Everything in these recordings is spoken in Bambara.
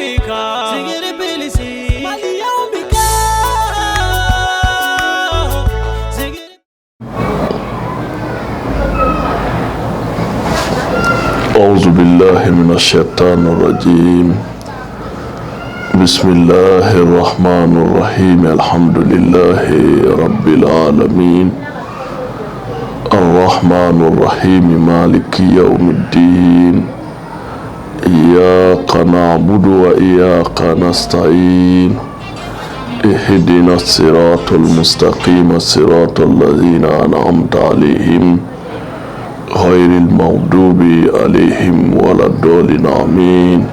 bɛ kan Zigiri bilisi Maliyanw bɛ kan Zigiri أعوذ بالله من الشيطان الرجيم بسم الله الرحمن الرحيم الحمد لله رب العالمين الرحمن الرحيم مالك يوم الدين إياك نعبد وإياك نستعين اهدنا الصراط المستقيم صراط الذين أنعمت عليهم غير المغضوب عليهم ولا الضالين آمين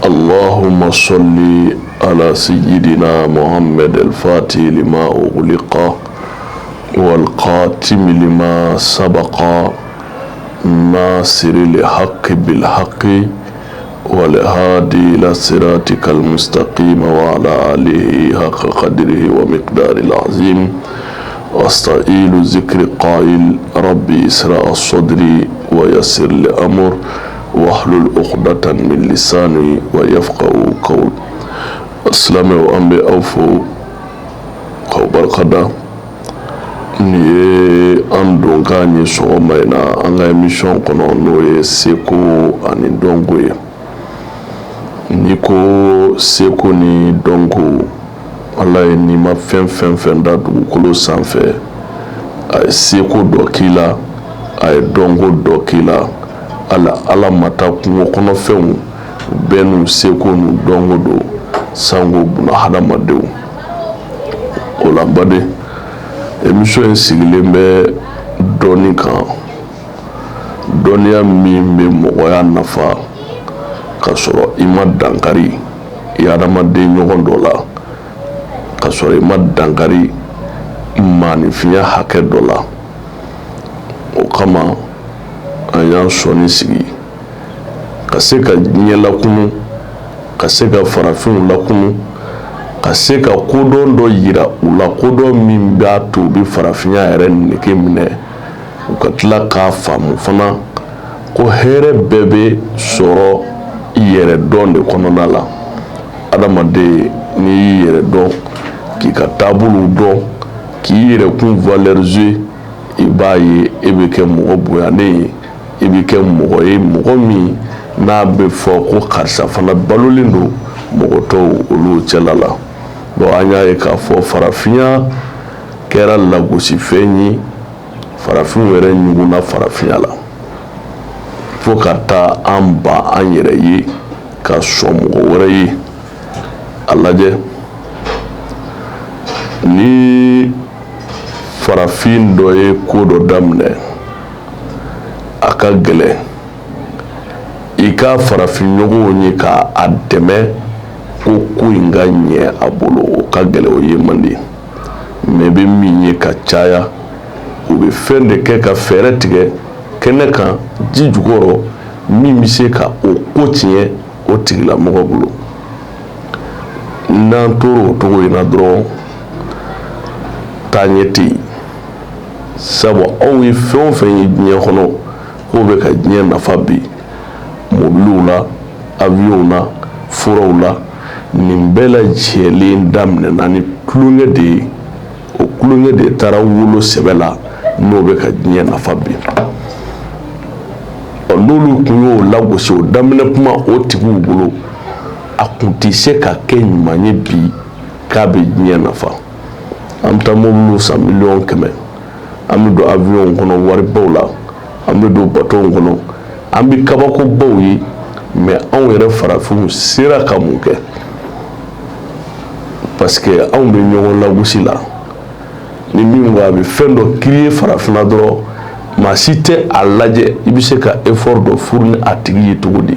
اللهم صل على سيدنا محمد الفاتح لما أغلق والقاتم لما سبق ناصر الحق بالحق والهادي إلى صراطك المستقيم وعلى آله حق قدره ومقدار العظيم واستعيل ذكر قائل ربي اسرع صدري ويسر لأمر واحلل عقدة من لساني ويفقه قول silamɛw an bɛ aw fo k'aw barika da nin ye an donkan ye sɔgɔma in na an ka émission kɔnɔ n'o ye seko ani dɔnko ye n'i ko seko ni dɔnko ala ye n'i ma fɛn fɛn fɛn da dugukolo sanfɛ a ye seko dɔ k'i la a ye dɔnko dɔ k'i la ala ala ma taa kungo kɔnɔfɛnw u bɛɛ n'u seko n'u dɔnko don sanko buna hadamadenw o la baden émission in sigilen bɛ dɔnni kan dɔnniya min bɛ mɔgɔya nafa ka sɔrɔ i ma dankari i hadamaden ɲɔgɔn dɔ la ka sɔrɔ i ma dankari maaninfinya hakɛ dɔ la o kama an y'an sɔnni sigi ka se ka diɲɛ lakunu ka se ka farafinw lakunu ka se ka kodɔn dɔ yira u la kodɔn min b'a to u bɛ farafinya yɛrɛ nege minɛ u ka tila k'a faamu fana ko hɛrɛ bɛɛ bɛ sɔrɔ i yɛrɛ dɔn de kɔnɔna la adamaden n'i y'i yɛrɛ dɔn k'i ka taabolow dɔn k'i yɛrɛkun valoriser i b'a ye e bɛ kɛ mɔgɔ bonyanen ye i bɛ kɛ mɔgɔ ye mɔgɔ min n'a bɛ fɔ ko karisa fana balolen don mɔgɔ tɔw olu cɛla la bon an y'a ye k'a fɔ farafinya kɛra lagosifɛn ye farafinw yɛrɛ ɲugunna farafinya la fo ka taa an ban an yɛrɛ ye ka sɔn mɔgɔ wɛrɛ ye a lajɛ ni farafin dɔ ye ko dɔ daminɛ a ka gɛlɛn i ka farafinɲɔgɔnw ye ka a dɛmɛ ko ko in ka ɲɛ a bolo o ka gɛlɛn o ye man di mais i bɛ min ye ka caya u bɛ fɛn de kɛ ka fɛɛrɛ tigɛ kɛnɛ kan ji jukɔrɔ min bɛ se ka o ko tiɲɛ o tigilamɔgɔ bolo n'an tora o cogo in na dɔrɔn taaɲɛ tɛ yen sabu aw ye fɛn o fɛn ye diɲɛ kɔnɔ k'o bɛ ka diɲɛ nafa bi mobiliw la aviyɔnw na furaw la nin bɛɛ lajɛlen daminɛna ni tulonkɛ de ye o tulonkɛ de taara wolo sɛbɛ la n'o bɛ ka diɲɛ nafa bi ɔ n'olu tun y'o lagosi o daminɛ kuma o tigiw bolo a tun tɛ se ka kɛ ɲuman ye bi k'a bɛ diɲɛ nafa an bɛ taa mobiliw san miliyɔn 100 an bɛ don aviyɔnw kɔnɔ waribaw la an bɛ don bateauw kɔnɔ an bɛ kabakobaw ye mais anw yɛrɛ farafinw sera ka mun kɛ parce que anw bɛ ɲɔgɔn lagosi la ni min ko a bɛ fɛn dɔ créer farafinna dɔrɔn maa si tɛ a lajɛ i bɛ se ka effort dɔ fournir a tigi ye cogo di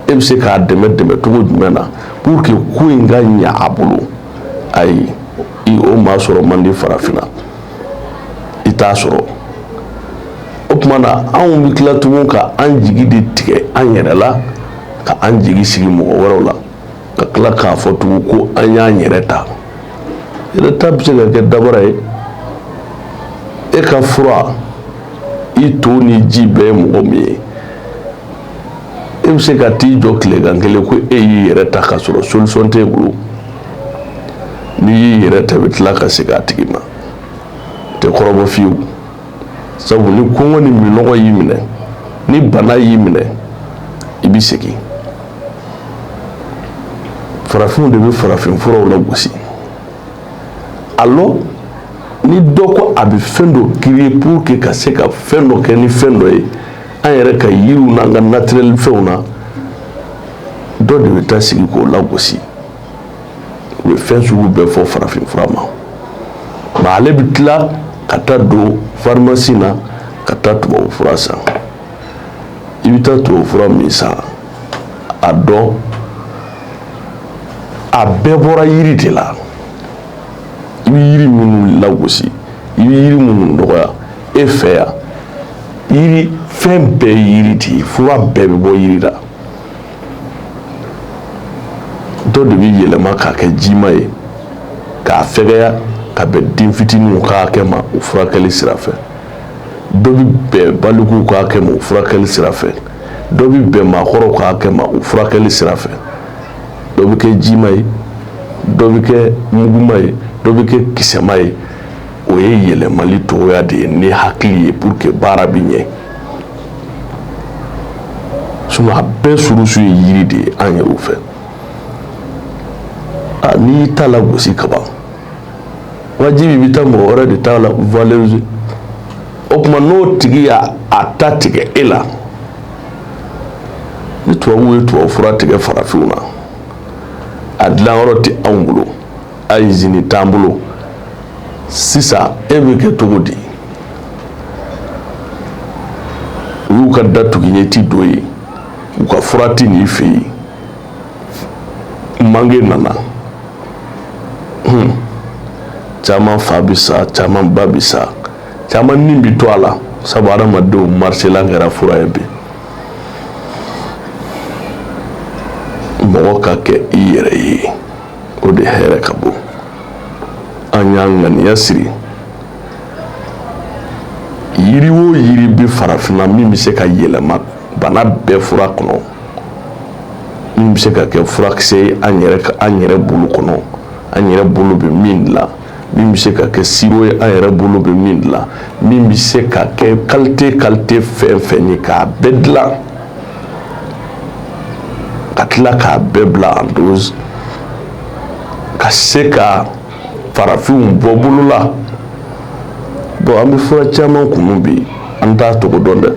e bɛ se k'a dɛmɛ dɛmɛ cogo jumɛn na pour que ko in ka ɲɛ a bolo ayi i o maa sɔrɔ man di farafinna i t'a sɔrɔ o tuma na anw bɛ tila tugun ka an jigi de tigɛ an yɛrɛ la ka an jigi sigi mɔgɔ wɛrɛw la ka tila k'a fɔ tugun ko an y'an yɛrɛ ta yɛrɛ ta bɛ se ka kɛ dabara ye e ka fura i to ni ji bɛɛ ye mɔgɔ min ye E bɛ se ka t'i jɔ tilegan kelen ko e y'i yɛrɛ ta k'a sɔrɔ solution t'e bolo. N'i y'i yɛrɛ ta, i bɛ tila ka segin a tigi ma, tɛ kɔrɔbɔ fiyewu. Sabu ni kɔngɔ ni minɔgɔ y'i minɛ, ni bana y'i minɛ, i bɛ segin. Farafinw de bɛ farafin furaw lagosi. Alors ni dɔ ko a bɛ fɛn dɔ créer pour que ka se ka fɛn dɔ kɛ ni fɛn dɔ ye, an yɛrɛ ka yiriw n'an ka naturel fɛnw na, dɔ de bɛ taa sigi k'o lagosi. U bɛ fɛn sugu bɛɛ fɔ farafin fura ma, mais ale bɛ tila ka taa don pharmacie na ka taa tubabu fura san. I bɛ taa tubabu fura min san, a dɔn a bɛɛ bɔra yiri de la. I bɛ yiri minnu lagosi, i bɛ yiri minnu dɔgɔya e fɛ yan, yiri fɛn bɛɛ ye yiri de ye, fura bɛɛ bɛ bɔ yiri la. Dɔ de bɛ yɛlɛma k'a kɛ jima ye, k'a fɛgɛya ka bɛn den fitininw ka hakɛ ma o furakɛli sira fɛ. Dɔ bɛ bɛn balikuw ka hakɛ ma o furakɛli sira fɛ. Dɔ bɛ bɛn maakɔrɔw ka hakɛ ma o furakɛli sira fɛ. Dɔ bɛ kɛ jima ye, dɔ bɛ kɛ muguma ye, dɔ bɛ kɛ kisɛma ye. O ye yɛlɛmali cogoya de ye ni hakili ye pour que baara bɛ ɲɛ. Sinon a bɛɛ surusu ye yiri de ye an yɛrɛw fɛ. A n'i y'i ta lagosi kaban, wajibi i bɛ taa mɔgɔ wɛrɛ de ta la valoriser. O tuma n'o tigi y'a a ta tigɛ e la, ni tubabuw ye tubabu fura tigɛ farafinw na, a dilanyɔrɔ tɛ anw bolo, a izini t'an bolo. Sisan e bɛ kɛ cogo di? U y'u ka da tugu i ɲɛ, ti don yen, u ka fura ti n'i fɛ yen. Manque nana, caman fa bɛ sa, caman ba bɛ sa, caman ni bɛ to a la, sabu adamadenw mariselan kɛra fura ye bi. Mɔgɔ ka kɛ i yɛrɛ ye, o de hɛrɛ ka bon. An y'an ŋaniya siri, yiri o yiri bɛ farafinna min bɛ se ka yɛlɛma bana bɛɛ fura kɔnɔ, min bɛ se ka kɛ furakisɛ ye an yɛrɛ bolo kɔnɔ, an yɛrɛ bolo bɛ min dilan, min bɛ se ka kɛ sirop ye an yɛrɛ bolo bɛ min dilan, min bɛ se ka kɛ qualité qualité fɛn fɛn ye, k'a bɛɛ dilan ka tila k'a bɛɛ bila en dose, ka se ka farafinw bɔ bolo la. Bon, an bɛ fura caman kunu bi, an t'a togo dɔn dɛ.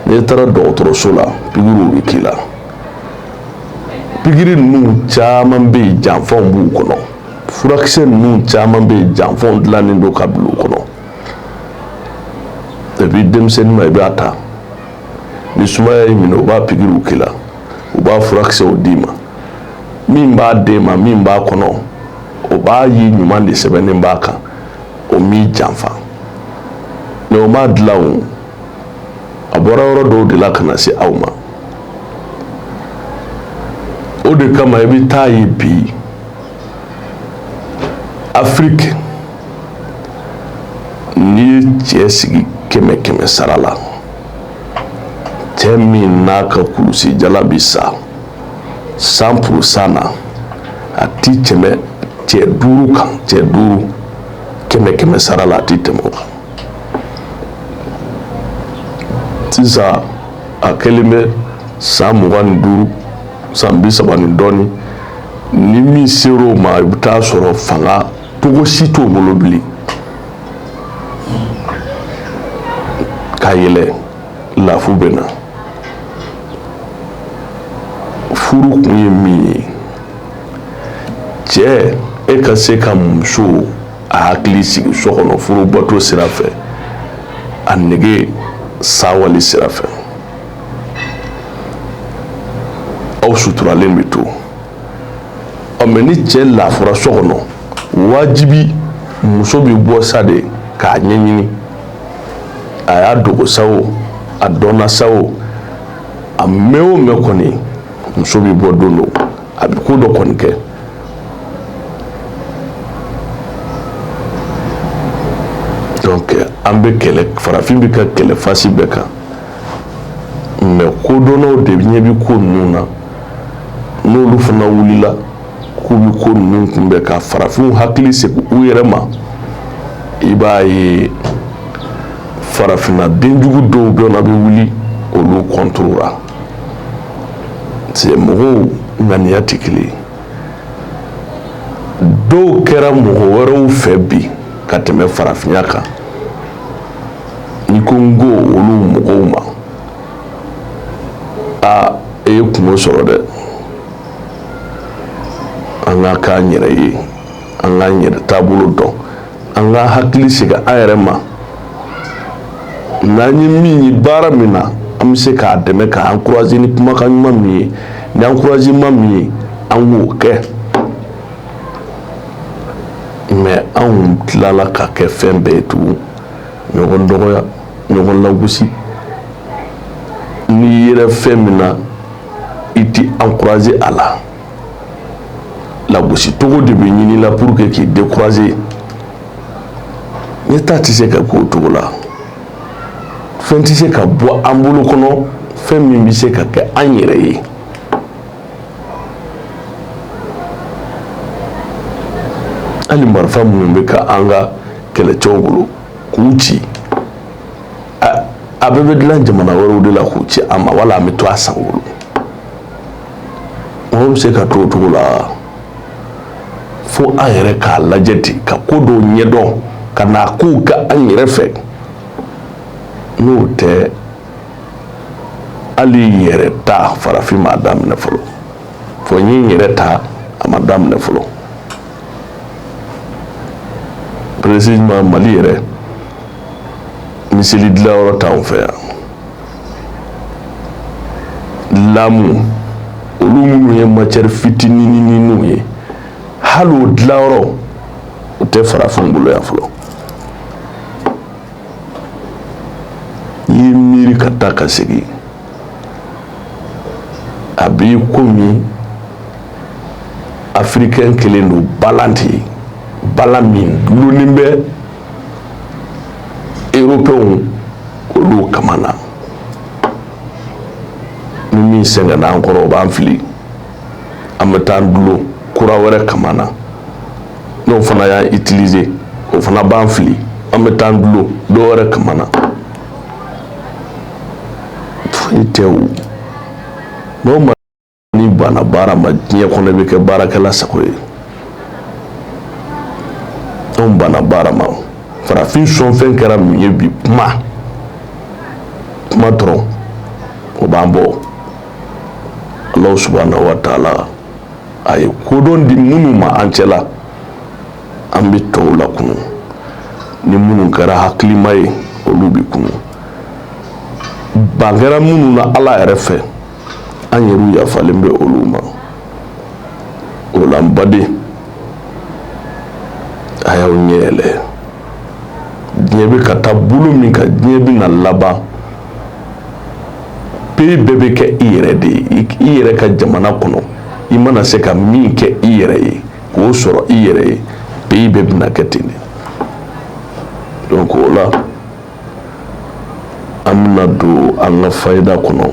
N'i taara dɔgɔtɔrɔso la, pikiriw bɛ k'i la. Pikiri ninnu caman bɛ yen, janfanw b'u kɔnɔ. Furakisɛ ninnu caman bɛ yen, janfanw dilannen don ka bila u kɔnɔ. Et puis denmisɛnnin ma, i b'a ta, ni sumaya y'i minɛ, u b'a pikiriw k'i la, u b'a furakisɛw d'i ma. Min b'a d'e ma, min b'a kɔnɔ, o b'a ye ɲuman de sɛbɛnnen b'a kan, o m'i janfa. Mais o m'a dilan o, a bɔra yɔrɔ dɔw de la ka na se aw ma. O de kama i bɛ taa ye bi Afiriki, n'i ye cɛ sigi 100 100 sara la, cɛ min n'a ka kulusi jala bi sa 100% na, a ti tɛmɛ cɛ 5 kan. Cɛ 5 100 100 sara la, a ti tɛmɛ o kan. Sisan a kɛlen bɛ san 25, san 30 ni dɔɔni, ni min ser'o ma, i bɛ taa sɔrɔ fanga togo si t'o bolo bilen ka yɛlɛ. Lafu bɛ na. Furu kun ye min ye, cɛ e ka se ka muso a hakili sigi so kɔnɔ furu bato sira fɛ, a nege sawali sira fɛ, aw suturalen bɛ to. Ɔ mais ni cɛ lafura so kɔnɔ, wajibi muso bɛ bɔ sa de k'a ɲɛɲini. A y'a dogo sa o, a dɔnna sa o, a mɛn o mɛn kɔni, muso bɛ bɔ don dɔ, a bɛ ko dɔ kɔni kɛ. Donc an bɛ kɛlɛ, farafin bɛ ka kɛlɛ fasi bɛɛ kan. Mais kodɔnnaw de ɲɛ bɛ ko ninnu na, n'olu fana wulila k'u bɛ ko ninnu kunbɛn ka farafinw hakili segin u yɛrɛ ma, i b'a ye farafinna denjugu dɔw bɛ na bɛ wuli olu contre la. C'est mɔgɔw ŋaniya tɛ kelen ye. Dɔw kɛra mɔgɔ wɛrɛw fɛ bi ka tɛmɛ farafinya kan. N'i ko n ko olu mɔgɔw ma, aa, e ye kungo sɔrɔ dɛ. An ka k'an yɛrɛ ye, an k'an yɛrɛ taabolo dɔn, an ka hakili segin an yɛrɛ ma. N'an ye min ye baara min na, an bɛ se k'a dɛmɛ, k'a encourager ni kumakan ɲuman min ye, ni encouragement min ye, an k'o kɛ. Mais anw tilala ka kɛ fɛn bɛɛ ye tugun, ɲɔgɔn dɔgɔya, ɲɔgɔn lagosi. N'i yɛrɛ fɛn min na, i ti encourager a la, lagosi cogo de bɛ ɲini la pour que k'i décourager. Ɲɛta tɛ se ka k'o cogo la. Fɛn tɛ se ka bɔ an bolo kɔnɔ, fɛn min bɛ se ka kɛ an yɛrɛ ye. Hali marifa minnu bɛ ka an ka kɛlɛcɛw bolo k'u ci, a bɛɛ bɛ dilan jamana wɛrɛw de la k'u ci an ma, wala an bɛ to a san bolo. Mɔgɔ bɛ se ka to o cogo la fo an yɛrɛ k'a lajɛ ten, ka ko dɔw ɲɛdɔn, ka na kow kɛ an yɛrɛ fɛ. N'o tɛ, hali yɛrɛ ta, farafin m'a daminɛ fɔlɔ. Fo n ye n yɛrɛ ta, a ma daminɛ fɔlɔ. Précisément, Mali yɛrɛ missile dilanyɔrɔ t'anw fɛ yan. Lamu olu minnu ye matière fitinininiw ye, hali o dilanyɔrɔ o tɛ farafinw bolo yan fɔlɔ. N'i ye miiri ka taa ka segin, a b'i komi africain kelen don balan ten, balan min dulonnen bɛ européenw olu kama na. Ni min sɛgɛnna an kɔrɔ, o b'an fili, an bɛ taa dulon kura wɛrɛ kama na. N'o fana y'an utiliser, o fana b'an fili, an bɛ taa dulon dɔ wɛrɛ kama na. Foyi tɛ o. N'o ma, n'i banna baara ma diɲɛ kɔnɔ, i bɛ kɛ baarakɛla sago ye. Anw banna baara ma. Farafin sɔnfɛn kɛra mun ye bi? Kuma, kuma dɔrɔn, o b'an bɔ. Alahu subahana wa taala a ye kodɔn di minnu ma an cɛla, an bɛ tɔw lakunu. Ni minnu kɛra hakilima ye, olu bɛ kunu. Ban kɛra minnu na Ala yɛrɛ fɛ, an yɛrɛw yafalen bɛ olu ma. O la, n baden, a y'aw ɲɛ yɛlɛ. Diɲɛ bɛ ka taa bolo min kan, diɲɛ bɛ na laban, pays bɛɛ bɛ kɛ i yɛrɛ de ye, i yɛrɛ ka jamana kɔnɔ. I mana se ka min kɛ i yɛrɛ ye, k'o sɔrɔ i yɛrɛ ye, pays bɛɛ bɛna kɛ ten de. Donc o la, an bɛna don an ka fayida kɔnɔ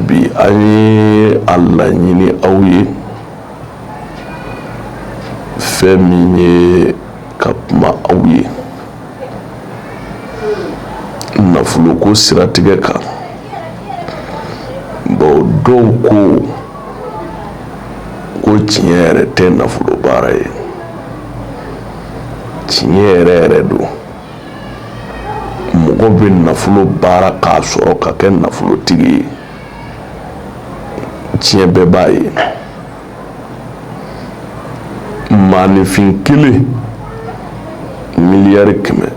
bi. An ye a laɲini aw ye, fɛn min ye ka kuma aw ye nafoloko siratigɛ kan. Bon, dɔw ko ko tiɲɛ yɛrɛ tɛ nafolo baara ye. Tiɲɛ yɛrɛ yɛrɛ don, mɔgɔ bɛ nafolo baara k'a sɔrɔ ka kɛ nafolotigi ye. Tiɲɛ bɛɛ b'a ye, maaninfin kelen miliyari 100,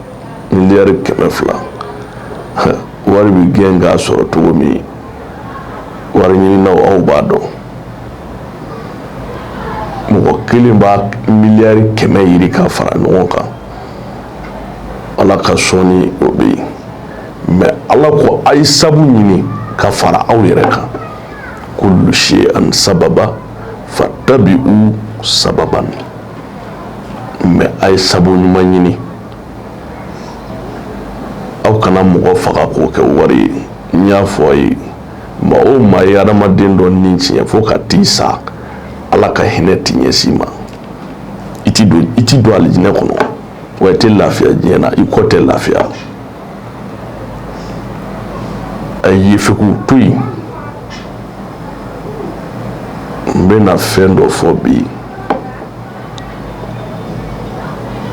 miliyari 200, wari bɛ gɛn k'a sɔrɔ cogo min, wari ɲininaw aw b'a dɔn. Mɔgɔ kelen b'a miliyari 100 yiri ka fara ɲɔgɔn kan, Ala ka sɔnni o bɛ yen. Mais Ala ko a ye sabu ɲini ka fara aw yɛrɛ kan. Kullu shay'an sababa fattabi'u sababan. Mais a ye sabu ɲuman ɲini. Aw kana mɔgɔ faga k'o kɛ wari ye. N y'a fɔ a ye, maa o maa ye adamaden dɔ ni tiɲɛ fo ka t'i sa, Ala ka hinɛ t'i ɲɛsin ma. I ti don, i ti don alijinɛ kɔnɔ, wa i tɛ lafiya diɲɛ na, i kɔ tɛ lafiya. A ye yefekew to yen. N bɛna fɛn dɔ fɔ bi,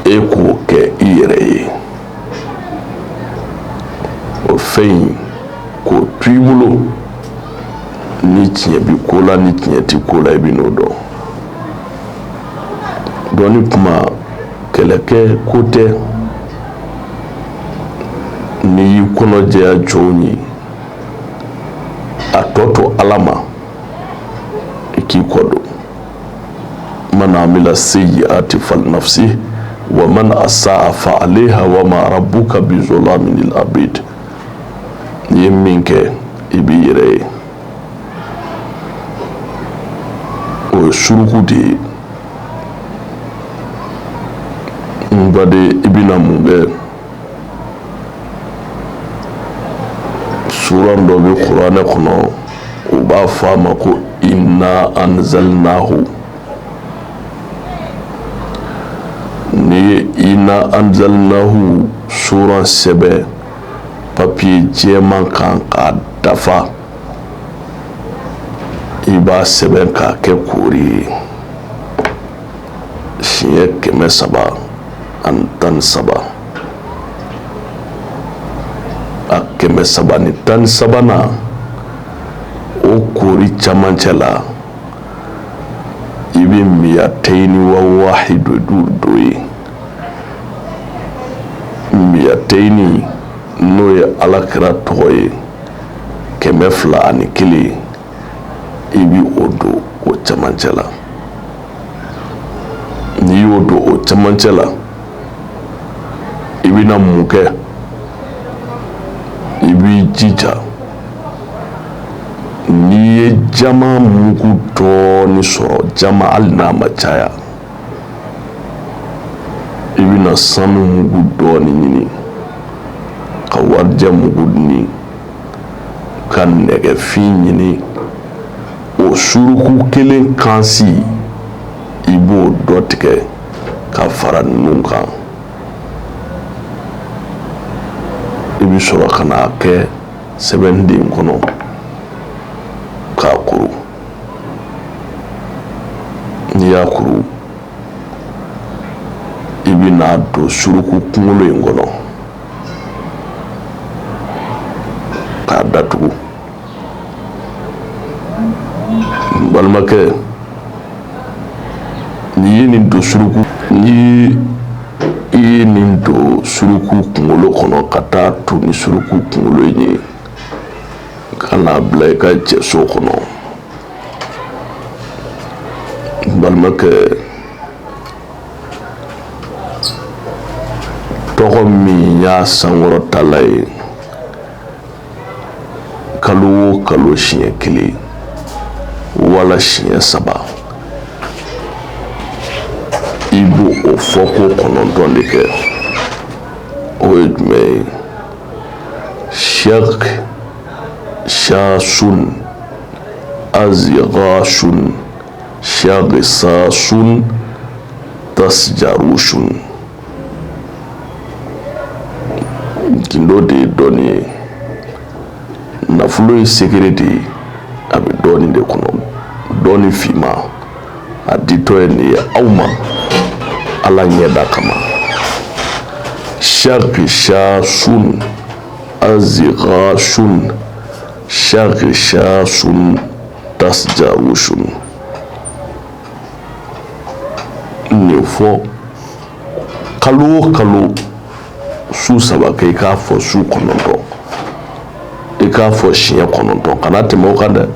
e k'o kɛ i yɛrɛ ye. O fɛn in k'o to i bolo, ni tiɲɛ bi ko la, ni tiɲɛ tɛ ko la, i bɛ n'o dɔn. Dɔnni kuma, kɛlɛkɛ ko tɛ. N'i y'i kɔnɔ jɛya jɔnw ye, a tɔ to Ala ma, i k'i kɔ don. Man amila sayyi'ati falinafsihi wa man asa'a fa alayha wa ma rabbuka bizolamin lil abid. N'i ye min kɛ, i b'i yɛrɛ ye. O ye suruku de ye. N baden, i bɛna mun kɛ? Suran dɔ bɛ kuranɛ kɔnɔ, u b'a fɔ a ma ko inna anzalnahu. N'i ye inna anzalnahu suran sɛbɛn papiye jɛman kan k'a dafa, i b'a sɛbɛn k'a kɛ koori ye siɲɛ 313. A 313nan, o koori camancɛ la, i bɛ miyatɛyini wa wahidu don yen. Miyatɛyini, n'o ye Ala kira tɔgɔ ye, 201, i bɛ o don o camancɛ la. N'i y'o don o camancɛ la, i bɛna mun kɛ? I b'i jija, n'i ye jama mugu dɔɔni sɔrɔ, jama hali n'a ma caya, i bɛna sanu mugu dɔɔni ɲini, ka warijɛ mugu ɲini, ka nɛgɛfin ɲini. O suruku kelen kansi, i b'o dɔ tigɛ ka fara ninnu kan. I bɛ sɔrɔ ka n'a kɛ sɛbɛnden kɔnɔ k'a kuru. N'i y'a kuru, i bɛ n'a don suruku kunkolo in kɔnɔ k'a datugu. N balimakɛ, n'i ye nin don suruku, ni i ye nin don suruku kunkolo kɔnɔ ka taa tu ni suruku kunkolo in ye ka n'a bila i ka cɛso kɔnɔ, n balimakɛ, tɔgɔ min y'a sankɔrɔtala ye, kalo o kalo siɲɛ kelen wala siɲɛ saba, i b'o o fɔko 9 de kɛ. O ye jumɛn ye? Shak shasun azighasun shagisasun tasjarusun. Gindo de ye dɔnni ye. Nafolo ye secret de ye, a bɛ dɔnni de kɔnɔ. Dɔnni finma a ditɔ ye nin ye aw ma Ala ɲɛda kama. Shagisasun azighasun shagisasun tasjarusun. Nin fɔ kalo o kalo su saba kɛ, i k'a fɔ su 9, i k'a fɔ siɲɛ 9, kana tɛmɛ o kan dɛ.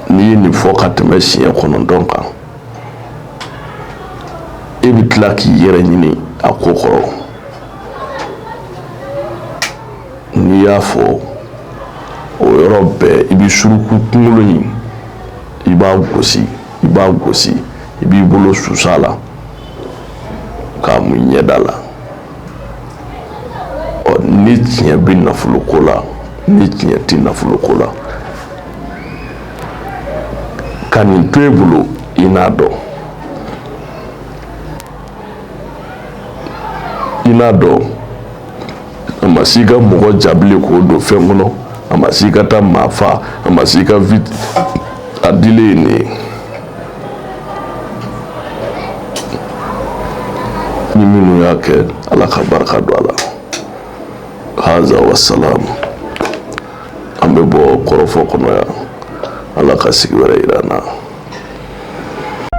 N'i ye nin fɔ ka tɛmɛ siɲɛ 9 kan, e bɛ tila k'i yɛrɛ ɲini a ko kɔrɔ. N'i y'a fɔ o yɔrɔ bɛɛ, i bɛ suruku kunkolo in, i b'a gosi, i b'a gosi, i b'i bolo susa a la k'a mun ɲɛda la. Ni tiɲɛ bɛ nafoloko la, ni tiɲɛ tɛ nafoloko la, ka nin to e bolo, i n'a dɔn, i n'a dɔn. A ma s'i ka mɔgɔ jabili k'o don fɛn kɔnɔ, a ma s'i ka taa maa fa, a ma s'i ka vit a dilen ye nin ye. Ni minnu y'a kɛ, Ala ka barika don a la. Haza wasalam. An bɛ bɔ kɔrɔfɔ kɔnɔ yan. Ala ka sigi wɛrɛ yira an na.